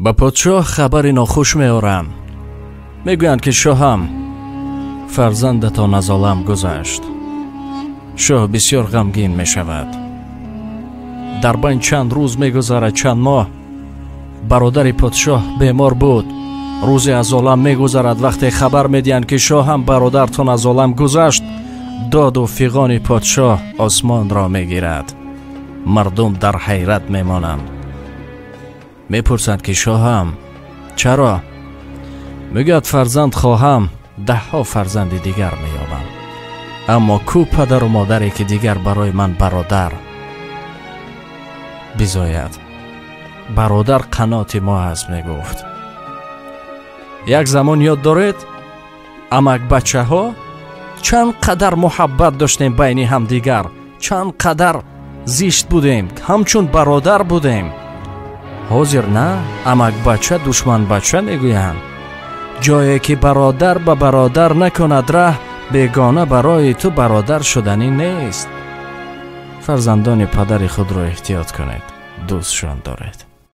Ба подшоҳ хабари нохуш меоранд. Мегӯянд, ки шоҳам, фарзандатон аз олам гузашт. Шоҳ бисёр ғамгин мешавад. Дар байн чанд рӯз мегузарад, чанд моҳ. Бародари подшоҳ бемор буд. Рӯзе аз олам мегузарад. Вақте хабар медиҳанд, ки шоҳам, бародартон аз олам гузашт, доду фиғони подшоҳ осмонро мегирад. Мардум дар ҳайрат мемонанд. Мепурсанд, ки шоҳам, чаро? Мегӯяд, фарзанд хоҳам, даҳҳо фарзанди дигар меёбам, аммо ку падару модаре, ки дигар барои ман бародар бизояд? Бародар қаноти мо аст, мегуфт. Як замон ёд доред, амакбачаҳо чанд қадар муҳаббат доштем байни ҳамдигар, чанд қадар зишт будем, ҳамчун бародар будем. Ҳозир на, амакбача душманбача мегӯянд. Ҷое ки бародар ба бародар накунад раҳ, бегона барои ту бародар шуданӣ нест. Фарзандони падари худро эҳтиёт кунед, дӯстшон доред.